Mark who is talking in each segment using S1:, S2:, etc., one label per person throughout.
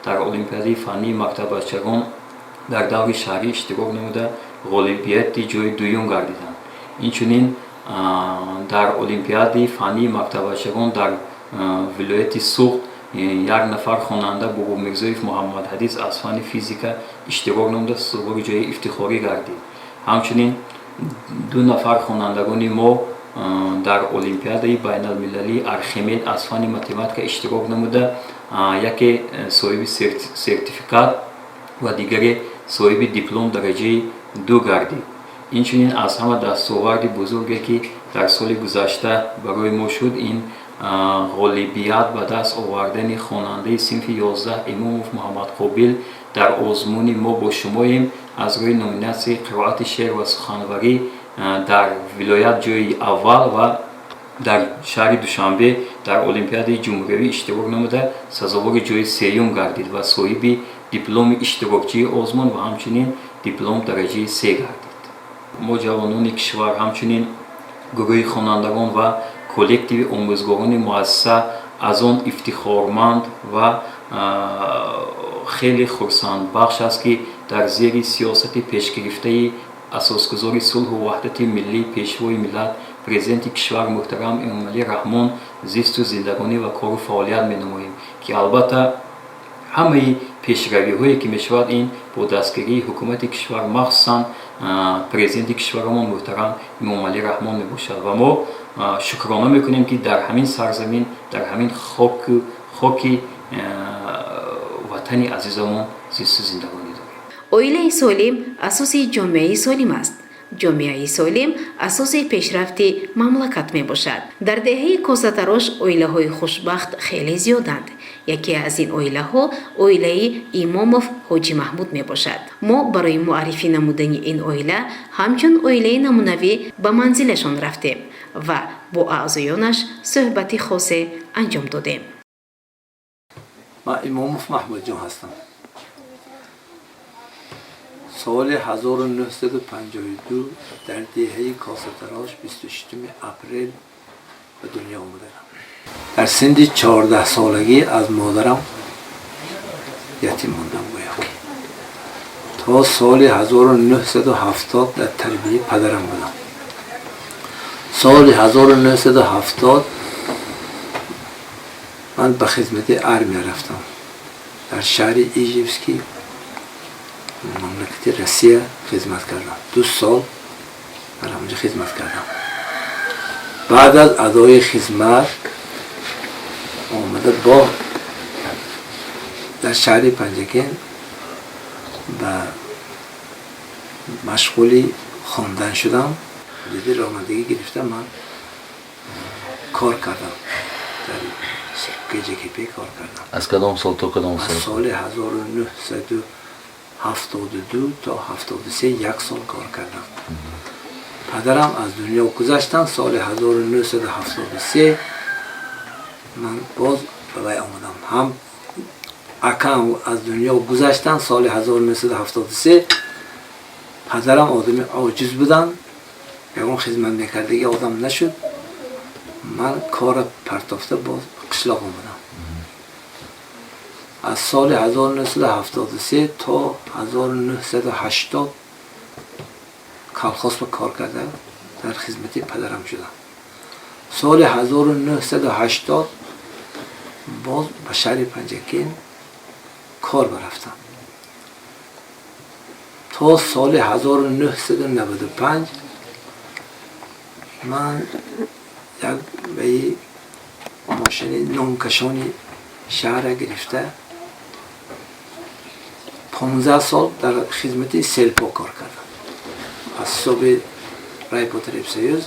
S1: Дар олимпиадаи фаннии мактаббачагон дар даври шаҳрӣ иштирок намуда, ғолибияти ҷои дуюм гардиданд. Инчунин дар олимпиадаи фаннии мактаббачагон дар вилояти Суғд як нафар хонанда, Бобомирзоев Муҳаммадҳадис, аз фанни физика иштирок намуда, сазовори ҷои ифтихорӣ гардид. Ҳамчунин ду нафар хонандагони мо дар олимпиадаи байналмилалии Архимед аз фанни математика иштирок намуда, яке соҳиби сертификат ва дигаре соҳиби диплом дараҷаи ду гардид. Инчунин аз ҳама дастоварди бузурге, ки дар соли гузашта барои мо шуд, ин ғолибият ба даст овардани хонандаи синфи 11, Имомов Муҳаммадқобил, дар озмуни «Мо бо шумоем» аз рӯи номинатсияи қироати шеър ва суханварӣ дар вилоят ҷои аввал ва дар шаҳри Душанбе дар олимпиадаи ҷумҳуриявӣ иштирок намуда, сазовори ҷои сеюм гардид ва соҳиби дипломи иштирокчии озмун ва ҳамчунин диплом дараҷаи се гардид. Мо, ҷавонони кишвар, ҳамчунин гурӯҳи хонандагон ва коллективи омӯзгорони муассиса аз он ифтихорманд ва хеле хурсандбахш аст, ки дар зери сиёсати пешгирифтаи асосгузори сулҳу ваҳдати миллӣ, Пешвои миллат, Президенти кишвар муҳтарам Эмомалӣ Раҳмон зисту зиндагонӣ ва кору фаъолият менамоем, ки албатта ҳамаи пешравиҳое, ки мешавад, ин бо дастгирии ҳукумати кишвар, махсусан президенти кишварамон муҳтарам Эмомалӣ Раҳмон мебошад. Ва мо шукрона мекунем, ки дар ҳамин сарзамин, дар ҳамин хоки ватани азизамон зисту зиндагонӣ дорем.
S2: Оилаи солим асоси ҷомеаи солим аст. Ҷомеаи солим асоси пешрафти мамлакат мебошад. Дар деҳаи Косатарош оилаҳои хушбахт хеле зиёданд. Яке аз ин оилаҳо оилаи Имомов Ҳоҷи Маҳмуд мебошад. Мо барои муаррифӣ намудани ин оила ҳамчун оилаи намунавӣ ба манзилашон рафтем ва бо аъзоёнаш суҳбати хосе анҷом додем.
S3: Ман Имомов Маҳмудҷон ҳастам. Соли 1952 дар деҳаи Косатарош 26 апрел ба дунё омадаам. Дар синни 14 солагӣ аз модарам ятим мондам. Гӯё ки то соли 1970 дар тарбияи падарам будам. Соли 1970 ман ба хизмати армия рафтам. Дар шаҳри Ижевский, мамлакати Россия хизмат кардам. 2 сол дар ҳамонҷо хизмат кардам. Баъд аз адои хизмат омада, бо дар шаҳри Панҷакент ба машғули хондан шудам. Диди ронандагӣ гирифта, ман кор кардам, дар ГЖКП кор кардам.
S4: Аз кадом сол то кадом
S3: Аз
S4: сол?
S3: Соли 1972 то 73 як сол кор кардам. Падарам аз дунё гузаштанд соли 1973. Ман боз ба вай омадам. Ҳам акам аз дунё гузаштанд соли 1973. Падарам одами оҷиз буданд, ягон хизмат мекардагӣ одам нашуд. Ман кора партофта, боз қишлоқ омадам. Аз соли 1973 то 1980 колхоз ба кор карда, дар хизмати падарам шудам. Соли 1980 боз ба шаҳри Панҷакент кор барафтам. То соли 1995 ман як баи мошини нонкашони шаҳра гирифта, 15 сол дар хизмати сельпо кор кардам. Аз ҳисоби райпотребсоюз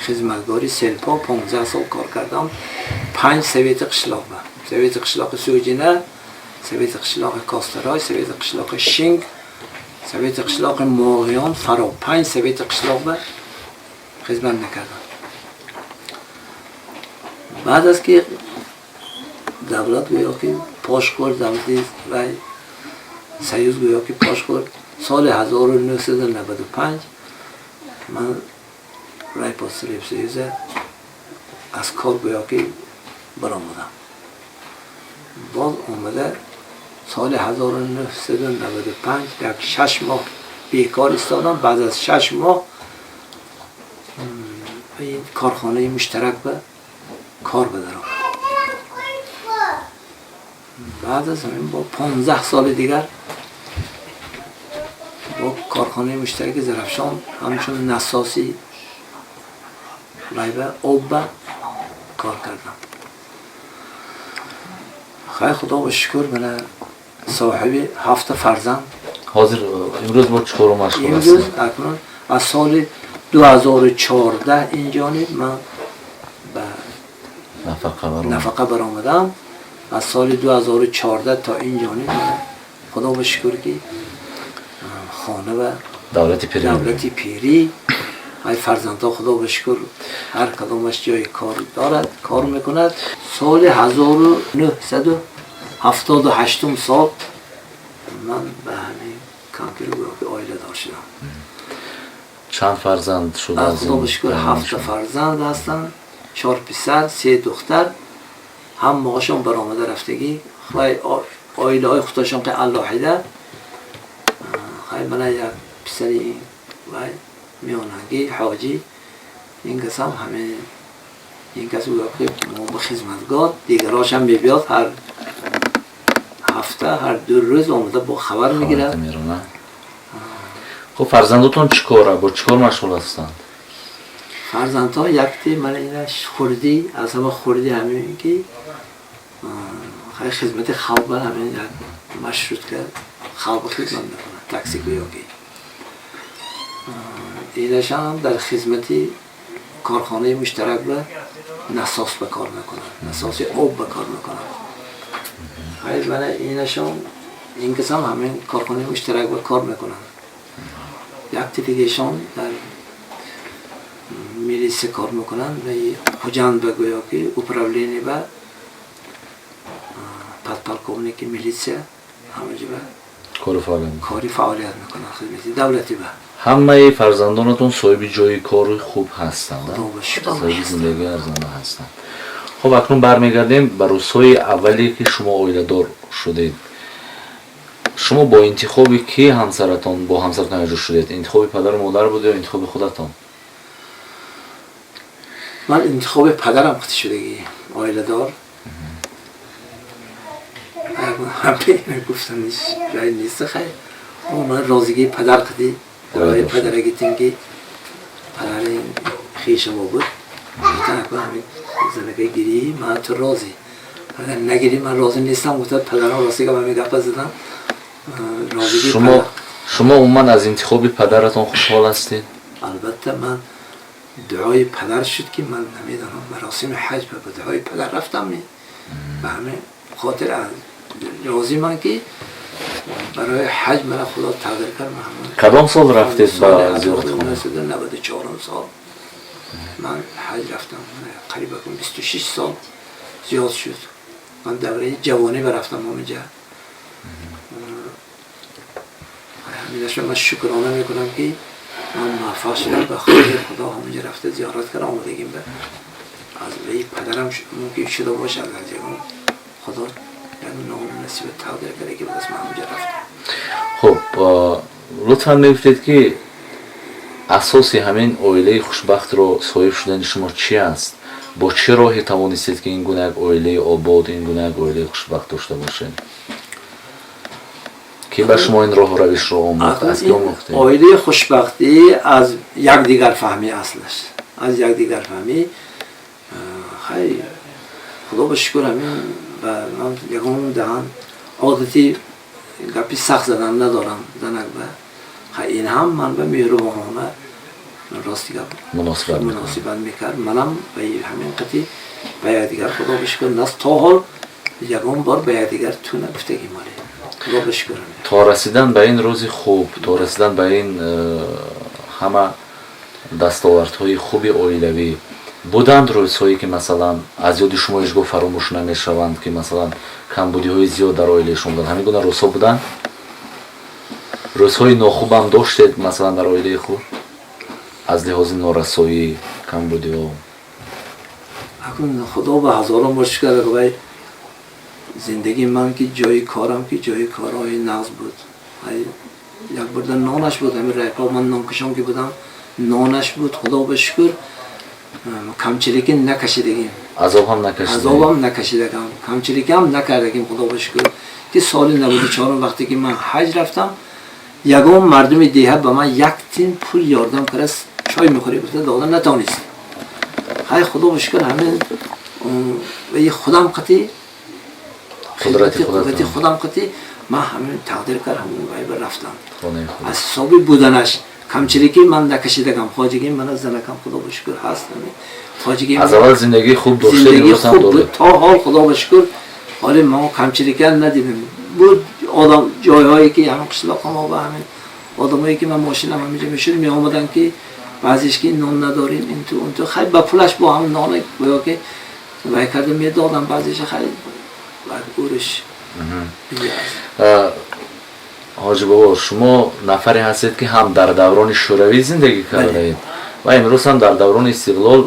S3: хизматгори сельпо 15 сол кор кардам. Панҷ совети қишлоқба: совети қишлоқи Сӯҷина, совети қишлоқи Костарой, совети қишлоқи Шинг, совети қишлоқи Моғиён, Фаро. Панҷ совети қишлоқба хизмат мекардам. Баъд аз ки давлат гӯё ки пош хӯрд, давлати вай союз гӯё ки пош хӯрд, соли 1995 ман райпотребсоюза аз кор гӯё ки баромадам. Боз омада Соли 1995 як 6 моҳ бекор истодам. Баъд аз 6 моҳ ин корхонаи муштарак ба кор ба даромадам. Баъд аз ҳамин бо 15 соли дигар бо корхонаи муштараки Зарафшон ҳамчун насоси лайба обба кор кардам. Хай, худо ба шукр, мана соҳиби ҳафта фарзанд.
S4: Ҳозир, имрӯз бо чӣ кору машғул
S3: Имрӯз
S4: ҳастед?
S3: Акнун аз соли 2014 ин ҷониб ман ба
S4: нафақа баромад.
S3: Нафақа баромадам. Аз соли 2014 то ин ҷониб ман, худо ба шукр, ки хона ва
S4: давлати пирӣ.
S3: Давлати пирӣ. Ай, фарзандҳо, худо ба шукр, ҳар кадомаш ҷои кор дорад, кор мекунад. Соли 1978 сол ман ба ҳамин кампир оиладор шудам.
S4: Чанд фарзанд шуд?
S3: Аз худо ба шукр, ҳафта фарзанд ҳастанд: чор писар, се духтар. Ҳамаашон баромада рафтагӣ вай, оилаҳои худашон ки алоҳида. Хай, мана як писари вай миёнагӣ, ҳоҷӣ, ин касам ҳамин, ин кас ки мо хизматгор, дигарошам мебиёд, ҳар ҳафта, ҳар 2 рӯз омада бо хабар мегирад.
S4: Хуб, фарзандотон чӣ кора, бо чӣ кор машғул ҳастанд?
S3: Фарзандҳо, якти мана ина хурдӣ, аз ҳама хурдӣ ҳамин ки хай, хизмати халқ ба ҳамин як маршрутка халқ хизмат мекунад, такси гӯё ки. Инашам дар хизмати корхонаи муштарак ба насос ба кор мекунад, насоси об ба кор мекунад. Хай, мана инашон, ин касам ҳамин корхонаи муштарак ба кор мекунад. Якти дигашон дар милиса кор мекунанд ва Хуҷанд ба гӯё ки управление ба подполковники милиция ҳамаҷо ба кори фаъолият мекунанд, хизмати давлатӣ ба.
S4: Ҳамаи фарзандонатон соҳиби ҷои кори хуб ҳастанд, соҳиби зиндагии арзанда ҳастанд. Хуб, акнун бармегардем ба рӯзҳои аввале, ки шумо оиладор шудед. Шумо бо интихоби ки ҳамсаратон, бо ҳамсаратон якҷо шудед? Интихоби падару модар буд ё интихоби худатон?
S3: Ман интихоби падарам қити шудагӣ оиладор гуфтам, ҷой нест. Хай, ман розигии падар қити, дуои падара гитим, ки падари хешамо буд. Занака гирӣ, ман ту розӣ, агар нагирӣ, ман розӣ нестам, гуфта падарам. Рости гап, ҳамин гапа задам, розигии
S4: Шумо, шумо умуман аз интихоби падаратон хушҳол ҳастед?
S3: Албатта, ман дуои падар шуд, ки ман намедонам, маросими ҳаҷ ба дуои падар рафтам. Ба ҳамин хотир розӣ ман, ки барои ҳаҷ мана Худо тақдир кард.
S4: Кадом сол рафтед ба зиёратхона?
S3: 94 сол ман ҳаҷ рафтам. Қариба 26 сол зиёд шуд. Ман давраи ҷавонӣ рафтам ҳаминҷа. Ҳаминаша ман шукрона мекунам, ки ман муваффақ шудам, ба хотири Худо ҳаминҷа рафта зиёрат кардам, омадагим. Ба аз ваи падарам мумкин шуда бошад, аз ягон Худо як ному насиба тақдир карда, ки бас ман ҳаминҷа рафтам.
S4: Хуб, лутфан мегуфтед, ки асоси ҳамин оилаи хушбахтро соҳиб шудани шумо чӣ аст? Бо чӣ роҳе тавонистед, ки ин гуна як оилаи обод, ин гуна як оилаи хушбахт дошта бошед? Ки ба шумо ин роҳу равишро омӯхт, аз ки омӯхтед?
S3: Оилаи хушбахтӣ аз якдигарфаҳмӣ, аслаш аз якдигарфаҳмӣ. Хай, Худо ба шукр, ҳамин ба ман ягон даҳан одати гапи сахт задан надорам занак ба. Хай, ин ҳам ман ба меҳрубонона, рости гап, муносибат мекард. Манам ба ҳамин қати ба якдигар, Худо ба шукр, нас то ҳол ягон бор ба якдигар ту нагуфтагим оле, Худо ба шукр.
S4: То расидан ба ин рӯзи хуб, то расидан ба ин ҳама дастовардҳои хуби оилавӣ, буданд рӯзҳое, ки, масалан, аз ёди шумо ҳеҷ гоҳ фаромӯш намешаванд, ки, масалан, камбудиҳои зиёд дар оилаи шумо буданд? Ҳамин гуна рӯзҳо буданд? Рӯзҳои нохубам доштед, масалан, дар оилаи худ, аз лиҳози норасоӣ, камбудиҳо?
S3: Акун, Худо ба ҳазорон бор шукр, вай. Зиндагии ман ки ҷои корам ки ҷои корҳои нағз буд. Як бурда нонаш буд, ҳамин райпо ман нонкашон ки будам, нонаш буд, худо ба шукр, камчиликӣ накашидагим.
S4: Азоб ҳам накашидем.
S3: Азобам накашидагам, камчиликӣ ҳам накардагим, худо ба шукр, ки соли 94 вақте ки ман ҳаҷ рафтам, ягон мардуми деҳа ба ман як тин пул ёрдам карда, чой мехӯрӣ гуфта дода натавонист. Хай, худо ба шукр, ҳамин худам қатӣ қудрати худам қатӣ ман ҳамин тақдир кард, ҳамон вайба рафтам. Аз ҳисоби буданаш камчиликӣ ман накашидагам. Хоҷагӣ мана занакам, худо ба шукр, ҳаст.
S4: Хоҷагӣ аз аввал зиндагии хуб дошта,
S3: зиндагии хуб буд то ҳол, худо ба шукр, ҳоли мо камчиликӣ надидем. Буд одам ҷойҳое ки ҳамин қишлоқҳо ва ҳамин одамое ки ман мошинам ҳаминҷо мешуд, меомаданд, ки баъзеш ки нон надорем, инту унту. Хай, ба пулаш бо ҳамин нона гӯё ки вай карда медодам баъзеша. Хай, уриш.
S4: Ҳоҷи бобо, шумо нафаре ҳастед, ки ҳам дар даврони шӯравӣ зиндагӣ кардаед ва имрӯз ҳам дар даврони истиқлол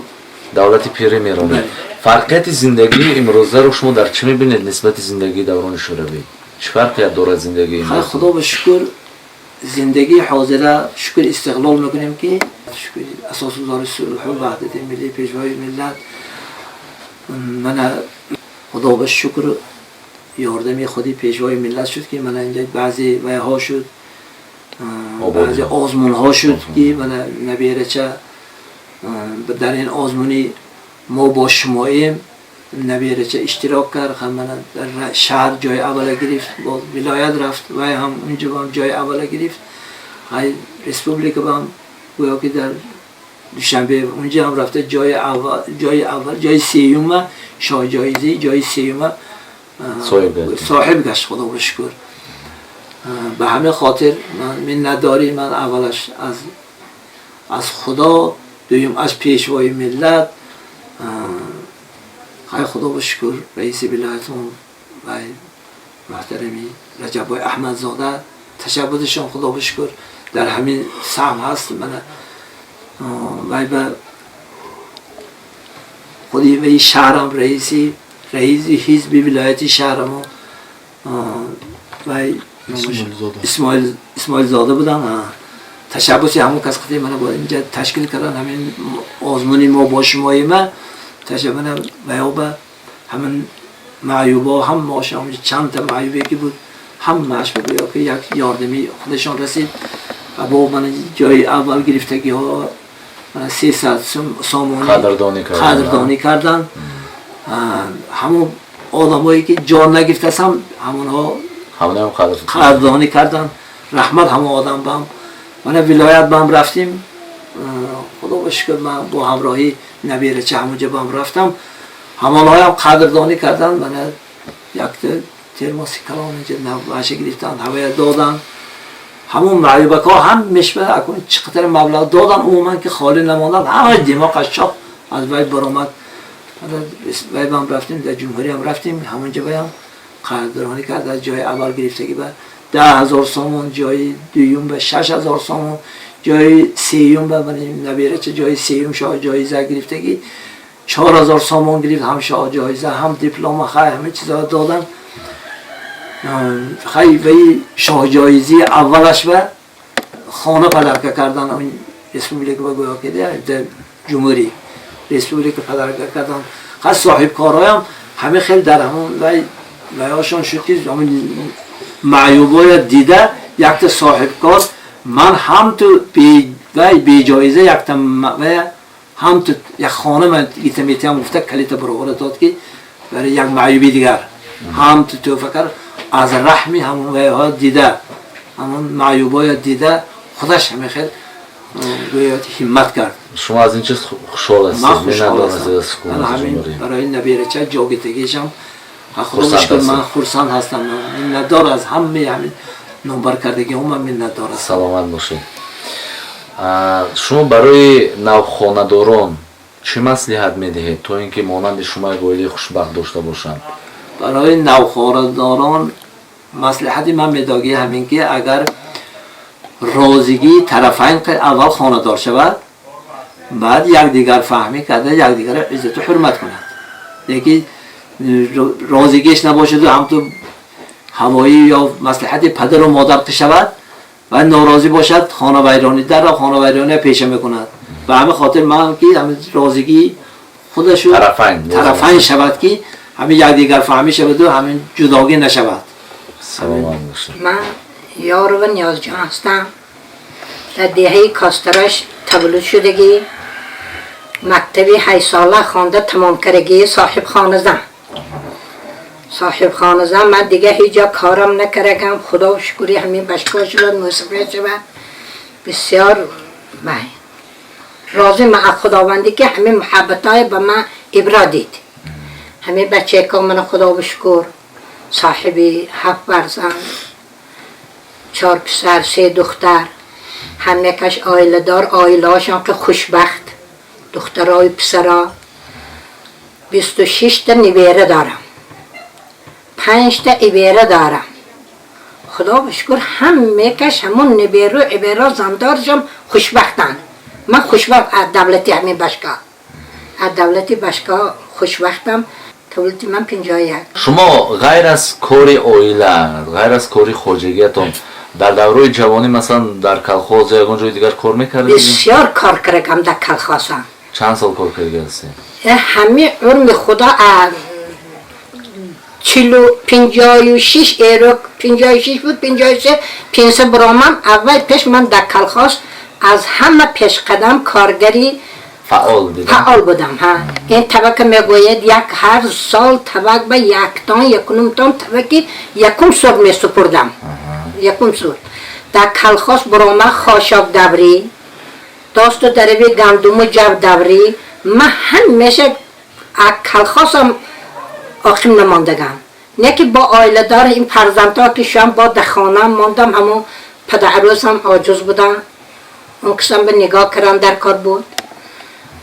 S4: давлати пирӣ меронед. Фарқияти зиндагии имрӯзаро шумо дар чӣ мебинед нисбати зиндагии даврони шӯравӣ? Чӣ фарқият дорад зиндагии?
S3: Хай, худо ба шукр, зиндагии ҳозира, шукр истиқлол мекунем, ки шукр асосгузори сулҳу ваҳдати миллӣ, пешвои миллат, мана худо ба шукр, ёрдами худи пешвои миллат шуд, ки мана инҷа баъзе вайҳо шуд, баъзе озмунҳо шуд, ки мана наберача дар ин озмуни «Мо бо шумоем» наберача иштирок кард. Мана дар шаҳр ҷои аввала гирифт, боз вилоят рафт, вай ҳам унҷо ҳам ҷои аввала гирифт. Ҳай, республика бам гӯё ки дар Душанбе унҷа ҳам рафта, ҷои аввал, ҷои аввал, ҷои сеюма, шоҳҷоизаи ҷои сеюма соҳиб гашт, худо ба шукр. Ба ҳамин хотир ман миннатдорӣ ман аввалаш аз худо, дуюм аз пешвои миллат. Хай, худо ба шукр, раиси вилоятмон вай муҳтарами Раҷаббой Аҳмадзода, ташаббусашон, худо ба шукр, дар ҳамин саҳм ҳаст. Мана вай ба худи ваи шаҳрам, раиси ҳизби вилояти шаҳрамо вай Исмоилзода будам, ташаббуси ҳамон кас қати мана бо инҷа ташкил кардан ҳамин озмуни «Мо бо шумоима». Мана ваёба ҳамин маъюбо ҳамаошон, чандта маъюбе ки буд, ҳамааш гӯё ки як ёрдами худашон расид ва бо мана ҷои аввал гирифтагиҳо мана 300 сомонӣ қадрдонӣ карданд. Ҳамон одамое ки ҷо нагирифтааст ҳам ҳамонҳо қадрдонӣ карданд. Раҳмат ҳамон одам бам. Мана вилоят бам рафтим, худо ба шукр, ман бо ҳамроҳӣ наберача ҳамонҷа бам рафтам, ҳамонҳоям қадрдонӣ карданд. Мана якта термоси калон инҷа наваша гирифтанд, ҳавая доданд. Ҳамон маъюбакҳо ҳам мешва акун чӣ қадар маблағ доданд, умуман ки холӣ намонданд, ҳама димоқаш чоқ аз вай баромад. Вай бам рафтим, дар ҷумҳуриям рафтим, ҳамонҷа баям қадрдонӣ кард. Аз ҷои аввал гирифтагӣ ба 10 000 сомон, ҷои дуюм ба 6000 сомон, ҷои сеюм ба наберача ҷои сеюм шоҳ ҷоиза гирифтагӣ 4000 сомон гирифт, ҳам шоҳ ҷоиза, ҳам диплома. Хай, ҳама чизҳо доданд. Хай, ваи шоҳҷоизии аввалаш ба хона подарка кардан, республика ба гӯё ки ҷумҳурӣ, республика подарка кардан. Хай, соҳибкорҳоям ҳамин хел дар ҳамон вай вайошон шуд, ки маъюбоя дида, якта соҳибкор ман ҳамту вай беҷоиза якта вая ҳамту як хона ман гита метиҳам гуфта, калита баровара дод, ки барои як маъюби дигар ҳамту тӯҳфа кард. Аз раҳми ҳамон вайҳо дида, ҳамон маъюбоя дида, худаш ҳамин хел гӯё ҳиммат кард.
S4: Шумо аз ин чиз хушҳол ҳастед?
S3: Ман хушҳол ҳастам. Ҳамин барои наберача ҷогитагишам, худо шукр, ман хурсанд ҳастам, миннатдор аз ҳамаи ҳамин номбар кардагиҳо ман миннатдор ҳастам.
S4: Саломат бошед. Шумо барои навхонадорон чӣ маслиҳат медиҳед, то ин ки монанди шумо як оилаи хушбахт дошта бошанд?
S3: Барои навхонадорон маслиҳати ман медогӣ ҳамин ки агар розигии тарафайн аввал хонадор шавад, баъд якдигар фаҳмӣ карда, якдигарро иззату ҳурмат кунад. Лекин розигиш набошад ҳам ту ҳавоӣ ё маслиҳати падару модар шавад ва норозӣ бошад, хонавайронӣ дар хонавайронӣ пеша мекунад. Ба ҳамин хотир ман ки ҳамин розигӣ худашу тарафайн шавад, ки ҳамин якдигар фаҳмӣ шаваду ҳамин ҷудогӣ нашавад.
S4: Саломат бошед.
S5: Ман Ёрова Ниёзҷон ҳастам. Дар деҳаи Костараш таваллуд шудагӣ, мактаби ҳаштсола хонда тамом кардагӣ, соҳибхоназан. Соҳибхоназан ман дига ҳеҷ ҷо корам накардагам. Худо шукри, ҳамин башко шавад, мусибат шавад. Бисёр розӣ ман аз Худовандӣ, ки ҳамин муҳаббатҳое ба ман ибро дид. Ҳамин бачако мана, Худо шукр, соҳиби ҳафт фарзанд, чор писар, се духтар, ҳамякаш оиладор, оилаҳошон ки хушбахт, духтарои писаро. 26-та набера дорам, панҷта ибера дорам. Худо шукр, ҳамякаш ҳамун наберу иберо, зандоршам хушбахтанд. Ман хушбахт аз давлати ҳамин башка, аз давлати башка хушбахтам. Таваллуди ман 51.
S4: Шумо ғайр аз кори оила, ғайр аз кори хоҷагиятон, дар давраи ҷавонӣ, масалан, дар колхоз ё ягон ҷои дигар кор мекардед?
S5: Бисёр кор кардам дар колхозам.
S4: Чанд сол кор карда ҳастед?
S5: Ҳамин умри Худо, чилу 56 эро 56 буд, 53 пенсия баромам. Аввал пеш ман дар колхоз аз ҳама пешқадам коргари
S4: фаъол будед?
S5: Фаъол будам. Ҳа, ин табака мегӯяд, як ҳар сол табак ба як тон, якунум тон табаки якум сур месупурдам, якум сур. Дар колхоз барома хошок даврӣ, досту дарави гандуму ҷав даврӣ, ман ҳамеша аз колхозам оқим намондагам. Не ки бо оиладор, ин фарзандҳо ки шуам, бо дар хонаам мондам. Ҳамон падарӯзам оҷуз будам, он кисам ба нигоҳ кардан дар кор буд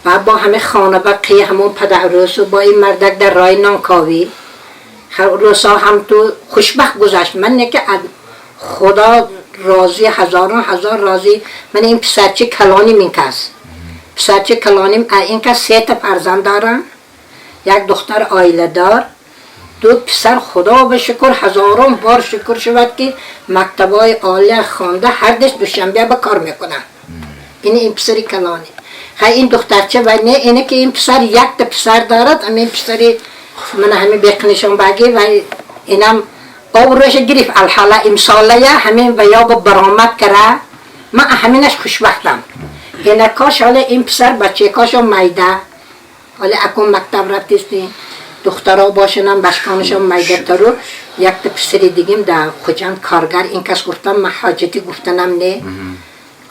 S5: ва бо ҳамин хона ба қи ҳамон падарӯзу бо ин мардак дар роҳи нонковӣ рӯзҳо ҳам ту хушбахт гузашт. Ман не ки аз Худо розӣ, ҳазорон ҳазор розӣ. Ман ин писарчи калоним, ин кас писарчи калоним, ин кас сета фарзанд дорам, як духтар оиладор, ду писар. Худо ба шукр, ҳазорон бор шукр шавад, ки мактабҳои олия хонда, ҳардаш Душанбе ба кор мекунанд. Ин ин писари калони. Хай, ин духтарча ва не, ине ки ин писар якта писар дорад, ҳамин писари мана ҳамин беқинишон баги ва инам обрӯяша гирифт. Алҳола имсолая ҳамин ва ё ба баромад кара. Ман ҳаминаш хушбахтам. Инакош ҳола ин писар бачакошо майда, ҳола акун мактаб рафтисти, духтаро бошанам башконашон майдатару. Якта писари дигим дар Хуҷанд коргар. Ин кас гуфтам, ман ҳоҷати гуфтанам не.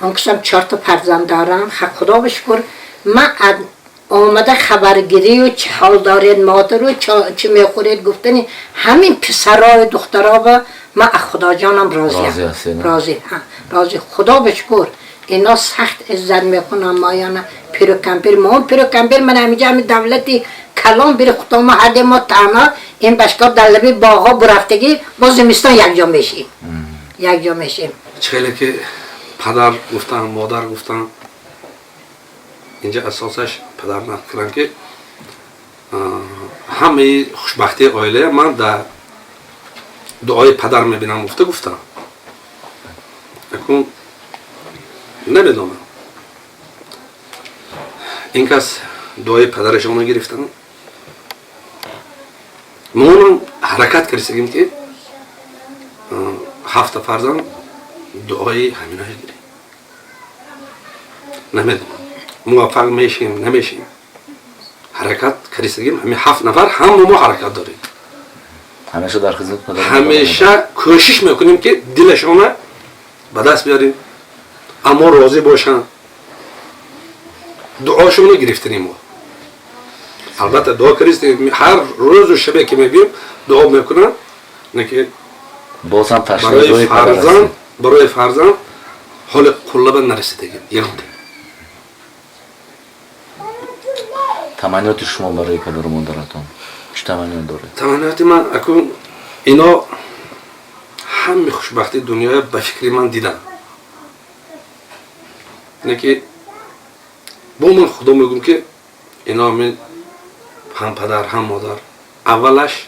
S5: Он касам чорта фарзанд дорам. Худо ба шукр, ман омада хабаргирию чӣ ҳол доред модару, чӣ мехӯред гуфтани ҳамин писарою духтаро ба ман аз Худоҷонам розиям. Розӣ, розӣ, Худо ба шукр. Ино сахт иззат мекунам мояна, пиру кампир мо, пиру кампир. Ман ҳамиҷа ҳами давлати калон бири худо мо ҳарде мо таъно ин башкор дар лаби боғҳо бурафтагӣ, бо зимистон якҷо мешим, якҷо мешим.
S6: Хеле ки падар гуфтам, модар гуфтам, инҷа асосаш падар нақл кардам, ки ҳамаи хушбахтии оилая ман дар дуои падар мебинам гуфта гуфтам. Акун намедонам, ин кас дуои падарашонро гирифтам, моонам ҳаракат кардистагим, ки ҳафта фарзанд дуои ҳаминоя гирем. Намедонам, муваффақ мешем, намешем, ҳаракат кардистагим. Ҳамин ҳафт нафар ҳама мо ҳаракат дорем.
S4: Ҳамеша дар хизмат падар.
S6: Ҳамеша кӯшиш мекунем, ки дилашона ба даст биёрем, аммо розӣ бошанд. Дуошонро гирифтанем мо. Албатта, дуо кардистем, ҳар рӯзу шабе ки мебием, дуо мекунам, не ки
S4: боз ҳам ташвиқи
S6: барои
S4: дуои падар
S6: фарзанд
S4: ҳастед.
S6: Барои фарзанд ҳоли қуллаба нарасидагим ягонте.
S4: Таманниёти шумо барои падару модаратон чӣ таманниёт доред?
S6: Таманниёти ман акун ино ҳами хушбахтии дунёя ба фикри ман дидам, ине ки бо ман Худо мегӯм, ки ино ҳамин ҳам падар, ҳам модар. Аввалаш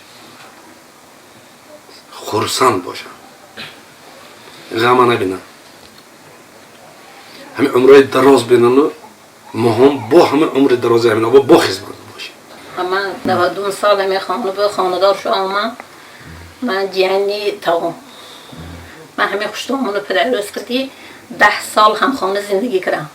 S6: хурсанд бошанд, ғама набинанд, ҳамин умрҳои дароз бинану моҳом бо ҳамин умри дарози ҳамин бо хизмат бошем.
S7: Ман 92 сол ҳамин хона ба хонадор шо омам. Ман ҷияни тағом. Ман ҳамин хуштомону падарӯз кардӣ 10 сол ҳамхона зиндагӣ кардам.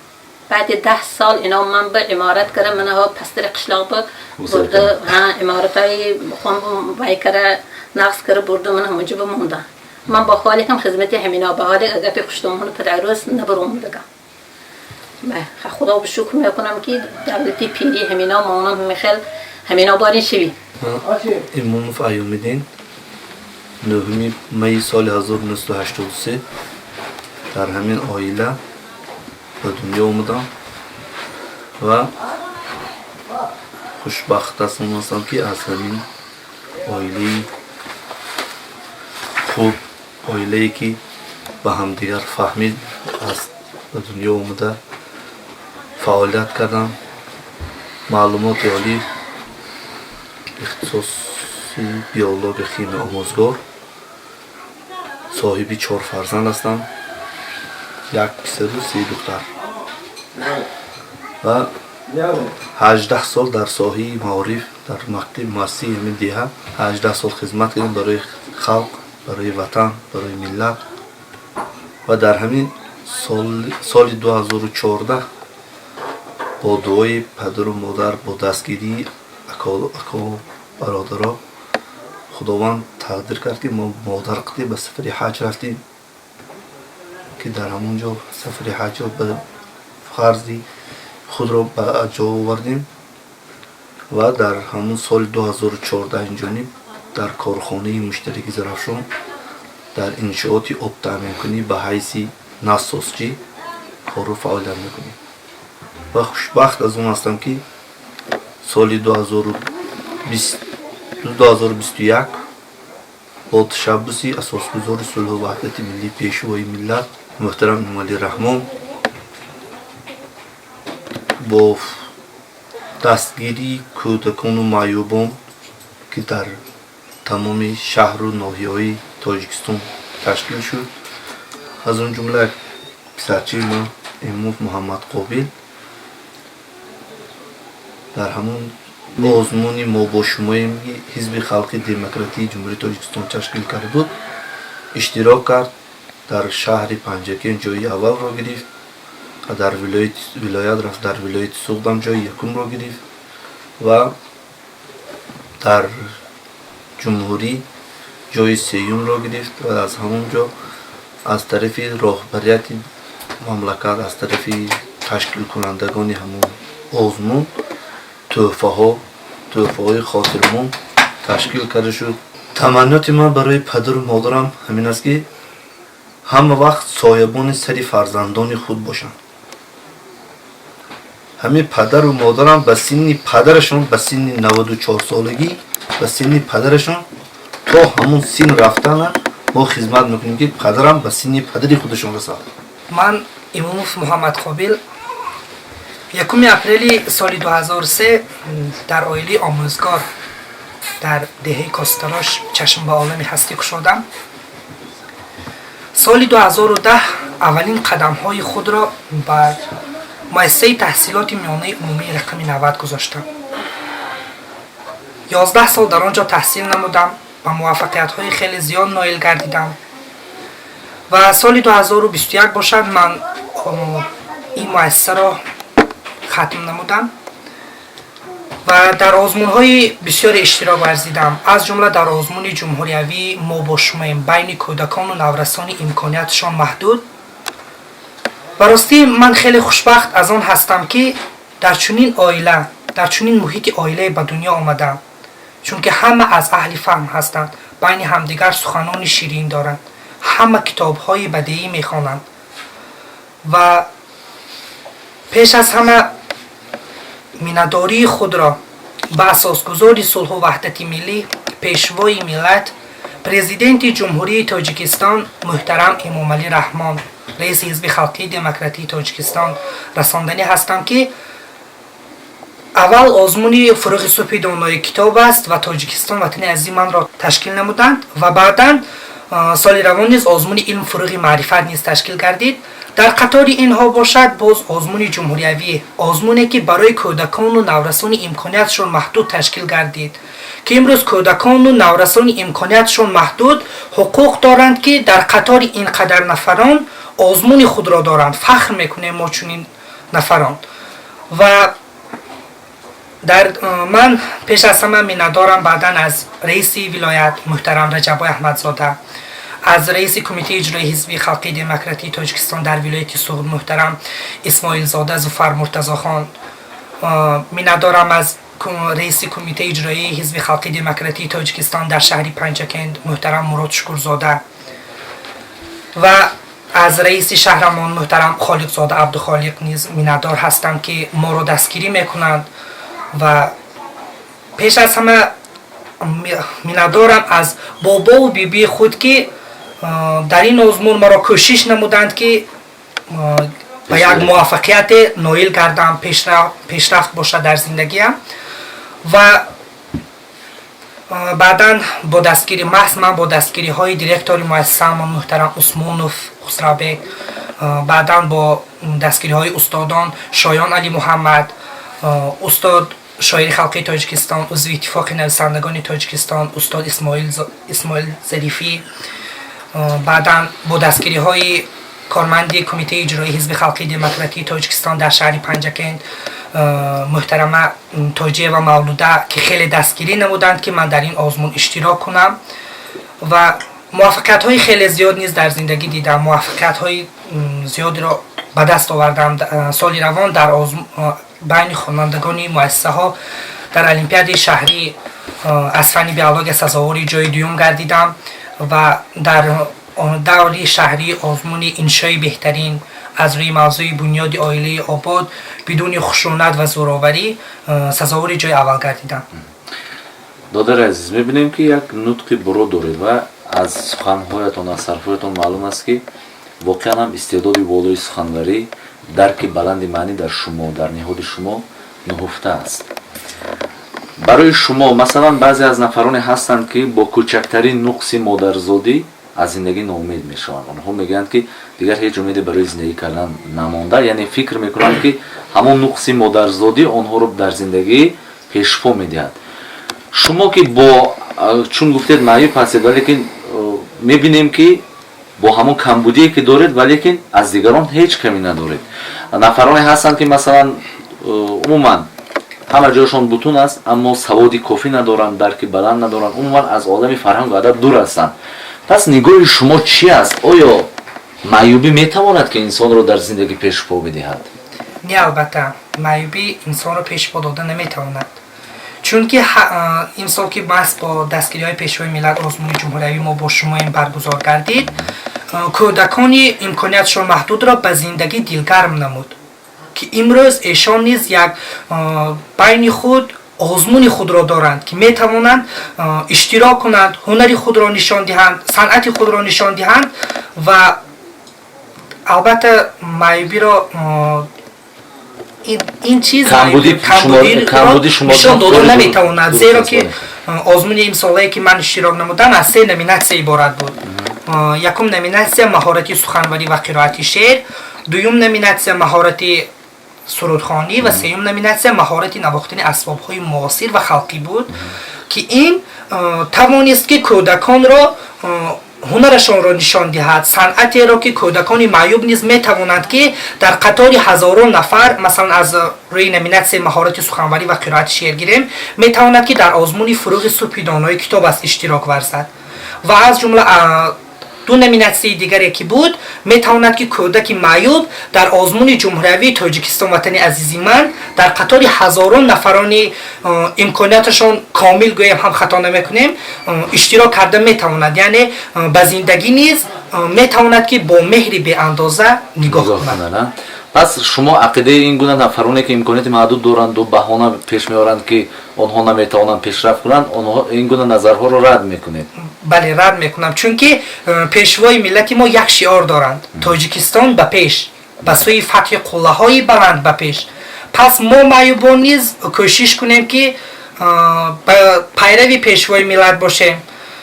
S7: Баъди 10 сол ино ман ба иморат кардам, манаҳо пастари қишлоқ ба бурда, ҳа, иморатҳои хон вай кара, нақс кара бурда, ман ҳамонҷо ба мондам. Ман бо холикам хизмати ҳамино, ба ҳоли гапи хуштомону падарӯз набаромадагам. Худо ба шукр мекунам, ки давлати пири ҳамино монам, ҳамихел ҳамино борин шиви.
S8: Имомов Аюмиддин, 9 майи соли 1983 дар ҳамин оила ба дунё омадам ва хушбахт ҳастам, ки аз ҳамин оилаи хуб, оилае ки ба ҳамдигар фаҳмид аст, ба дунё омада фаъолият кардам. Маълумоти олӣ, ихтисоси биология, химия, омӯзгор, соҳиби чор фарзанд ҳастам: як писару се духтар, ва 18 сол дар соҳаи маориф, дар мактаби муассисаи ҳамин деҳа 18 сол хизмат кардем барои халқ, барои ватан, барои миллат. Ва дар ҳамин соли 2014 бо дуои падару модар, бо дастгирии ако бародаро, Худованд тақдир кард, ки мо модар қитӣ ба сафари ҳаҷ рафтем, ки дар ҳамон ҷо сафари ҳаҷро ба фарзи худро ба ҷо овардем. Ва дар ҳамон соли 2014 инҷониб дар корхонаи муштараки Зарафшон дар иншооти обтаъминкунӣ ба ҳайси насосчӣ кору фаъолият мекунем. Ва хушбахт аз он ҳастам, ки соли 2021 бо ташаббуси асосгузори сулҳу ваҳдати миллӣ, Пешвои миллат муҳтарам Эмомалӣ Раҳмон, бо дастгирии кӯдакону маъюбон, ки дар тамоми шаҳру ноҳияҳои Тоҷикистон ташкил шуд, аз он ҷумла писарчаи ман Имомов Муҳаммадқобил дар ҳамон озмуни «Мо бо шумоем», Ҳизби халқи демократии Ҷумҳурии Тоҷикистон ташкил карда буд, иштирок кард, дар шаҳри Панҷакент ҷои аввалро гирифт ва дар вилоят рафт, дар вилояти Суғдам ҷои якумро гирифт ва дар ҷумҳурӣ ҷои сеюмро гирифт. Ва аз ҳамон ҷо аз тарафи роҳбарияти мамлакат, аз тарафи ташкилкунандагони ҳамон озмун тӯҳфаҳои хотирмон ташкил карда шуд. Таманниёти ман барои падару модарам ҳамин аст, ки ҳама вақт соябони сари фарзандони худ бошанд. Ҳамин падару модарам ба синни падарашон, ба синни 94 солагӣ, ба синни падарашон то ҳамун син рафтана мо хизмат мекунем, ки падарам ба синни падари худашон расад.
S9: Ман Имомов Муҳаммадқобил, 1 апрели соли 2003 дар оилаи омӯзгор дар деҳаи Костарош чашм ба олами ҳастӣ кушодам. Соли 2010 аввалин қадамҳои худро ба муассисаи таҳсилоти миёнаи умумии рақами 90 гузоштам. 11 сол дар он ҷо таҳсил намудам, ба муваффақиятҳои хеле зиёд ноил гардидам ва соли 2021 бошад, ман ин муассисаро хатм намудам ва дар озмунҳои бисёре иштирок варзидам, аз ҷумла дар озмуни ҷумҳуриявӣ «Мо бо шумоем» байни кӯдакону наврасони имкониятшон маҳдуд. Ба ростӣ, ман хеле хушбахт аз он ҳастам, ки дар чунин оила, дар чунин муҳити оилае ба дунё омадам, чунки ҳама аз аҳли фаҳм ҳастанд, байни ҳамдигар суханони ширин доранд, ҳама китобҳои бадеӣ мехонанд ва пеш аз ҳама миннатдории худро ба асосгузори сулҳу ваҳдати миллӣ, Пешвои миллат, Президенти Ҷумҳурии Тоҷикистон муҳтарам Эмомалӣ Раҳмон, раиси Ҳизби халқии демократии Тоҷикистон расонданӣ ҳастам, ки Аввал озмуни «Фурӯғи субҳи донои китоб аст» ва «Тоҷикистон ватани азизи манро» ташкил намуданд ва баъдан соли равон низ озмуни «Илм фурӯғи маърифат» низ ташкил гардид. Дар қатори инҳо бошад боз озмуни ҷумҳуриявӣ, озмуне ки барои кӯдакону наврасони имкониятшон маҳдуд ташкил гардид, ки имрӯз кӯдакону наврасони имкониятшон маҳдуд ҳуқуқ доранд, ки дар қатори ин қадар нафарон озмуни худро доранд. Фахр мекунем мо чунин нафарон. Ва дар ман пеш аз ҳама миннатдорам баъдан аз раиси вилоят муҳтарам Раҷаббой Аҳмадзода, аз раиси Кумитаи иҷрои Ҳизби халқии демократии Тоҷикистон дар вилояти Суғд муҳтарам Исмоилзода Зуфар Муртазохон, миннатдорам аз раиси Кумитаи иҷроии Ҳизби халқии демократии Тоҷикистон дар шаҳри Панҷакент муҳтарам Мурод Шукурзода ва аз раиси шаҳрамон муҳтарам Холиқзода Абдухолиқ низ миннатдор ҳастам, ки моро дастгирӣ мекунанд. Ва пеш аз ҳама миннатдорам аз бобову бибии худ, ки дар ин озмун маро кӯшиш намуданд, ки ба як муваффақияте ноил гардам, пешрафт бошад дар зиндагиам. Ва баъдан бо дастгири маҳз ман, бо дастгириҳои директори муассисаамон муҳтарам Усмонов Хусравбек, баъдан бо дастгириҳои устодон Шоён Али Муҳаммад, устод, шоири халқии Тоҷикистон, узви Иттифоқи нависандагони Тоҷикистон устод Исмоил Зарифӣ, баъдан бо дастгириҳои корманди Кумитаи иҷроии Ҳизби халқии демократии Тоҷикистон дар шаҳри Панҷакент муҳтарама Тоҷиева Мавлуда, ки хеле дастгирӣ намуданд, ки ман дар ин озмун иштирок кунам. Ва муваффақиятҳои хеле зиёд низ дар зиндагӣ дидам, муваффақиятҳои зиёдеро ба даст овардам. Соли равон дар байни хонандагони муассисаҳо дар олимпиадаи шаҳрӣ аз фанни биология сазовори ҷои дуюм гардидам ва дар даври шаҳрии озмуни иншои беҳтарин аз рӯи мавзӯи «Бунёди оилаи обод бидуни хушунат ва зӯроварӣ» сазовори ҷои аввал гардидам.
S4: Додари азиз, мебинем, ки як нутқи буро доред ва аз суханҳоятон, аз ҳарфҳоятон маълум аст, ки воқеан ҳам истеъдоди волои суханварӣ, дарки баланди маънӣ дар шумо, дар ниҳоди шумо нуҳуфта аст. Барои шумо, масалан, баъзе аз нафароне ҳастанд, ки бо кӯчактарин нуқси модарзодӣ аз зиндагӣ ноумед мешаванд. Онҳо мегӯянд, ки дигар ҳеҷ умеде барои зиндагӣ кардан намонда, яъне фикр мекунанд, ки ҳамон нуқси модарзодӣ онҳоро дар зиндагӣ пешпо медиҳад. Шумо ки бо чун гуфтед, маъюб ҳастед, валекин мебинем, ки бо ҳамон камбудие ки доред, валекин аз дигарон ҳеҷ камӣ надоред. Нафароне ҳастанд, ки масалан, умуман ҳама ҷояшон бутун аст, аммо саводи кофӣ надоранд, дарки баланд надоранд, умуман аз олами фарҳангу адаб дур ҳастанд. Пас нигоҳи шумо чӣ аст? Оё маъюбӣ метавонад, ки инсонро дар зиндагӣ пешпо бидиҳад?
S9: Не, албатта, маъюбӣ инсонро пешпо дода наметавонад, чунки имсол, ки маҳз бо дастгириҳои Пешвои миллат озмуни ҷумҳуриявӣ «Мо бо шумоем» баргузор гардид, кӯдакони имкониятшон маҳдудро ба зиндагӣ дилгарм намуд, ки имрӯз эшон низ як байни худ озмуни худро доранд, ки метавонанд иштирок кунанд, ҳунари худро нишон диҳанд, санъати худро нишон диҳанд. Ва албатта, маъюбиро ин чиз нишон дода наметавонад, зеро ки озмуни имсолае, ки ман иштирок намудам, аз се номинатсия иборат буд. Якум номинатсия — маҳорати суханварӣ ва қироати шеър, дуюм номинатсия — маҳорати сурудхонӣ ва сеюм номинатсия — маҳорати навохтани асбобҳои муосир ва халқӣ буд, ки ин тавонист, ки кӯдаконро ҳунарашонро нишон диҳад, санъатеро, ки кӯдакони маъюб низ метавонанд, ки дар қатори ҳазорон нафар, масалан, аз рӯи номинатсияи маҳорати суханварӣ ва қироати шеър гирем, метавонад, ки дар озмуни «Фурӯғи субҳи донои китоб аст» иштирок варзад. Ва аз ҷумла ду номинатсияи дигаре ки буд, метавонад, ки кӯдаки маъюб дар озмуни ҷумҳуриявии «Тоҷикистон ватани азизи ман» дар қатори ҳазорон нафарони имконияташон комил, гӯем ҳам хато намекунем, иштирок карда метавонад. Яъне ба зиндагӣ низ метавонад, ки бо меҳри беандоза нигоҳ кунад.
S4: Пас шумо ақидаи ин гуна нафароне, ки имконияти маҳдуд доранду баҳона пеш меоранд, ки онҳо наметавонанд пешрафт кунанд, онҳо ин гуна назарҳоро рад мекунед?
S9: Бале, рад мекунам, чунки пешвои миллати мо як шиор доранд: «Тоҷикистон ба пеш, ба сӯи фатҳи қуллаҳои баланд ба пеш». Пас Пас мо маъюбон низ кӯшиш кунем, ки ба пайрави пешвои миллат бошем,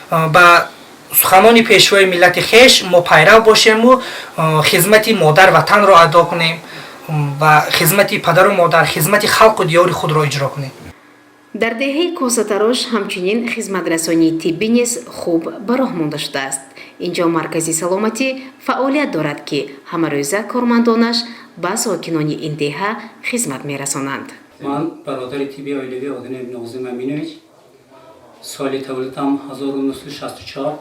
S9: ба суханони пешвои миллати хеш мо пайрав бошему хизмати модар ватанро адо кунем ва хизмати падару модар, хизмати халқу диёри худро иҷро кунем.
S2: Дар деҳаи Косатарош ҳамчунин хизматрасонии тиббӣ низ хуб ба роҳ монда шудааст. Инҷо маркази саломатӣ фаъолият дорад, ки ҳамарӯза кормандонаш ба сокинони ин деҳа хизмат мерасонанд.
S10: Ман бародари тибби оилавии Одинаев Нозим Аминович, соли таваллудам 1964,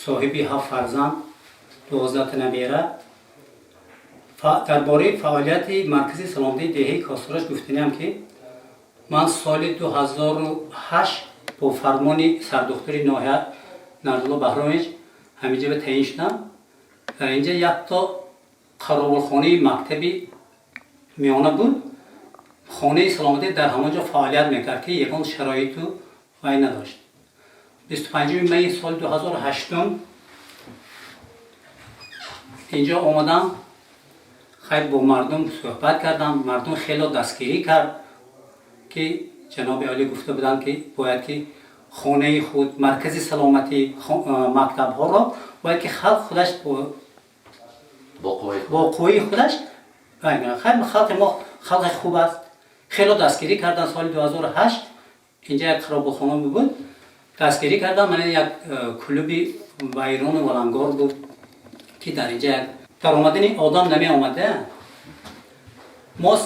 S10: соҳиби ҳафт фарзанд, 12 набера. Дар бораи фаъолияти маркази саломатии деҳаи Косатарош гуфтаниам, ки ман соли 2008 бо фармони сардухтури ноҳия Нарзулло Баҳромович ҳаминҷа ба таъин шудам. Дар инҷа якто қаровулхонаи мактаби миёна буд. Хонаи саломатӣ дар ҳамон ҷо фаъолият мекард, ки ягон шароиту вай надошт. 25 майи соли 2008 инҷо омадам. Хайр, бо мардум суҳбат кардам, мардум хело дастгирӣ кард, ки ҷаноби олӣ гуфта буданд, ки бояд ки хонаи худ, маркази саломатӣ, мактабҳоро бояд ки халқ худаш бо қувваи худаш. Хайр, халқи мо халқи хуб аст, хело дастгирӣ карданд. Соли 2008 инҷа як харобухона буд, дастгирӣ кардам. Мана як клуби вайрону валангор буд, ки дар инҷа як даромадани одам намеомада. Мо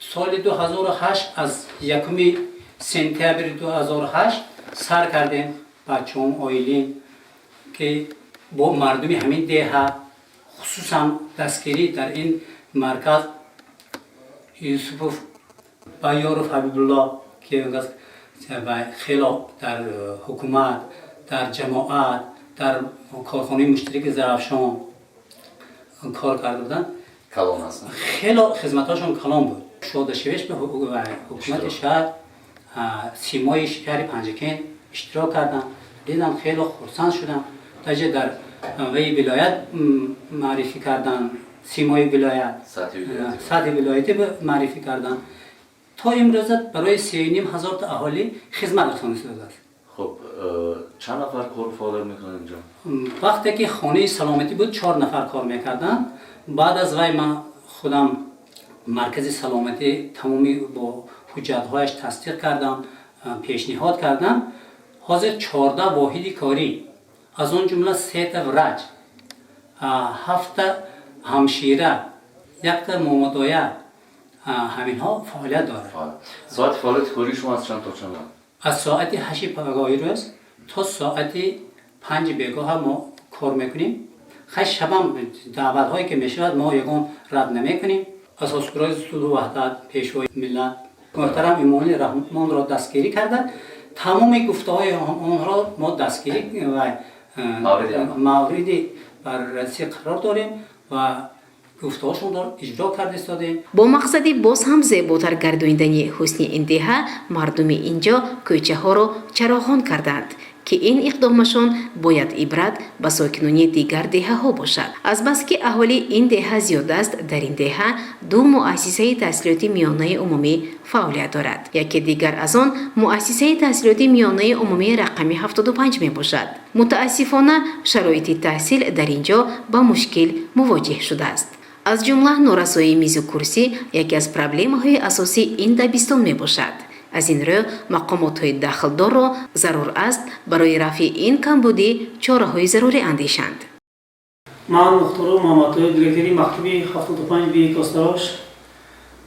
S10: соли 2008, аз 1 сентябри 2008 сар кардем, бачаҳом, оилим, ки бо мардуми ҳамин деҳа, хусусан дастгирӣ дар ин марказ Юсупов Баёров Ҳабибулло, ки хело дар ҳукумат, дар ҷамоат, дар корхонаи муштараки Зарафшон кор карда буданд, хело хизматҳошон калон буд. Шодашавиш ба ҳукумати шаҳр, симои шаҳри Панҷакент иштирок кардам, дидам, хело хурсанд шудам. Даже дар ваи вилоят маърифӣ кардан, симои вилоят, сатҳи вилоятӣ маърифӣ кардан. То имрӯза барои 3,5 ҳазор та аҳолӣ хизмат расонида шудааст.
S4: Хуб, чанд нафар кор фаъолият мекунанд инҷо?
S10: Вақте ки хонаи саломатӣ буд, чор нафар кор мекарданд. Баъд аз вай ман худам маркази саломатӣ тамоми бо ҳуҷҷатҳояш тасдиқ кардам, пешниҳод кардам. Ҳозир 14 воҳиди корӣ, аз он ҷумла сета врач, ҳафта ҳамшира, якта момадоя, ҳаминҳо фаъолият дорад.
S4: Соати фаъолияти кории шумо аз чанд то чанд?
S10: Аз соати 8-и пагоҳи рӯз то соати 5-и бегоҳа мо кор мекунем. Хай, шабам даъватҳое ки мешавад, мо ягон рад намекунем. Асосгузори сулҳу ваҳдат, пешвои миллат муҳтарам Эмомалӣ Раҳмонро дастгирӣ карда, тамоми гуфтаҳои онҳоро мо дастгирӣ ва мавриди баррасӣ қарор дорем ва гуфтаҳошонро иҷро карда истодем.
S2: Бо мақсади боз ҳам зеботар гардонидани ҳусни ин деҳа, мардуми ин ҷо кӯчаҳоро чароғон карданд, ки ин иқдомашон бояд ибрат ба сокинони дигар деҳаҳо бошад. Азбаски аҳолии ин деҳа зиёд аст, дар ин деҳа ду муассисаи таҳсилоти миёнаи умумӣ фаъолият дорад. Яке дигар аз он муассисаи таҳсилоти миёнаи умумии рақами 75 мебошад. Мутаассифона, шароити таҳсил дар ин ҷо ба мушкил мувоҷеҳ шудааст. Аз ҷумла норасоии мизу курсӣ яке аз проблемаҳои асосии ин дабистон мебошад. Аз ин рӯ мақомотҳои дахлдорро зарур аст барои рафъи ин камбудӣ чораҳои зарурӣ андешанд.
S11: Ман Мухторов Муҳаммадтоир, директори мактаби 75 би Костарош.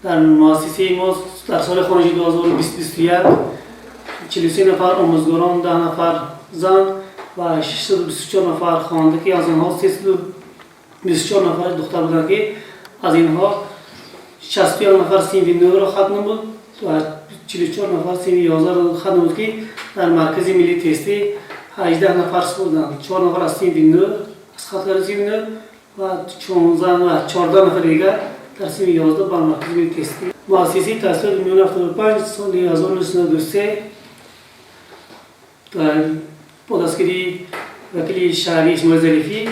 S11: Дар муассисаи мо дар соли хониши 2021 43 нафар омӯзгорон, 10 нафар зан ва 624 нафар хонанда, ки аз онҳо 324 нафар духтар буданд, ки аз инҳо 61 нафар синфи 9-ро хатм намуд ва 44 нафар синфи 11-ро хатм намуд, ки дар маркази миллии тестӣ 18 нафар супурданд, 4 нафар аз синфи 9, аз хатмкарди синфи 9 ва 16 ва 14 нафари дигар дар синфи 11 бар маркази миллии тестӣ. Муассисаи таҳсилоти миёна 75 соли 1993 бо дастгирии вакили шаҳрии Исмоил Зарифӣ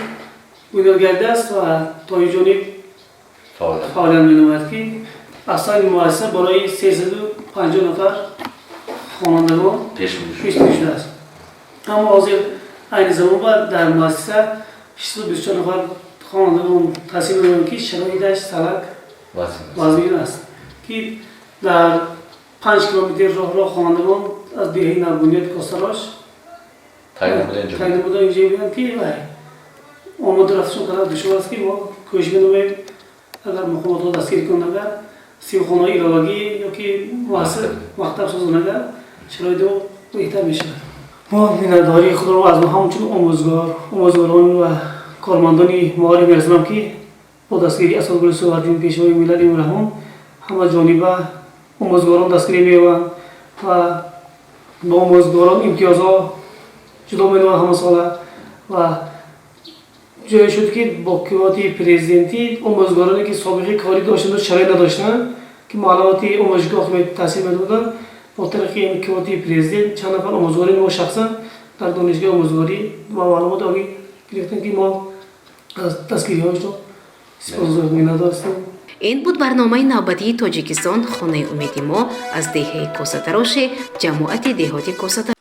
S11: бунёд гардидааст ва то ин ҷониб фаъолият менамояд, ки Аслан муассиса барои 350 нафар хонандагон пешбинӣ шудааст, аммо ҳозир айни замон ба дар муассиса 624 нафар хонандагон таҳсил мекунанд, ки шароиташ салак вазнин аст, ки дар 5 километр роҳро хонандагон аз деҳаи Навбунёди Костарош тай намуда инҷо бинанд, ки омоду рафташон қадар душвор аст, ки мо кӯшиш менамоем, агар мақомотҳо дастгирӣ кунанд, агар синфхонаҳои иловагӣ ё ки муассиса мактаб созанд, агар шароити мо беҳтар мешавад. Мо миннатдории худро аз ҳамчун омӯзгор, омӯзгорон ва кормандони маориф мерасонам, ки бо дастгирии Асосгузори сулҳу ваҳдати Пешвои миллат Эмомалӣ Раҳмон ҳама ҷониба омӯзгорон дастгирӣ меёбанд ва ба омӯзгорон имтиёзҳо ҷудо менамоянд ҳамасола. Ва ҷое шуд, ки бо квотаи президентӣ омӯзгороне, ки собиқаи корӣ доштанд, шароит надоштанд, ки маълумоти омӯзишгоҳ таҳсил медоданд, бо тариқи квотаи президент чанд нафар омӯзгорони мо шахсан дар донишгоҳи омӯзгорӣ ва маълумоти олӣ гирифтанд, ки мо аз дастгириҳояшон сипосгузор, миннатдор ҳастем.
S2: Ин буд барномаи навбатии Тоҷикистон, хонаи умеди мо аз деҳаи Косатароше, ҷамоати деҳоти Косатарош.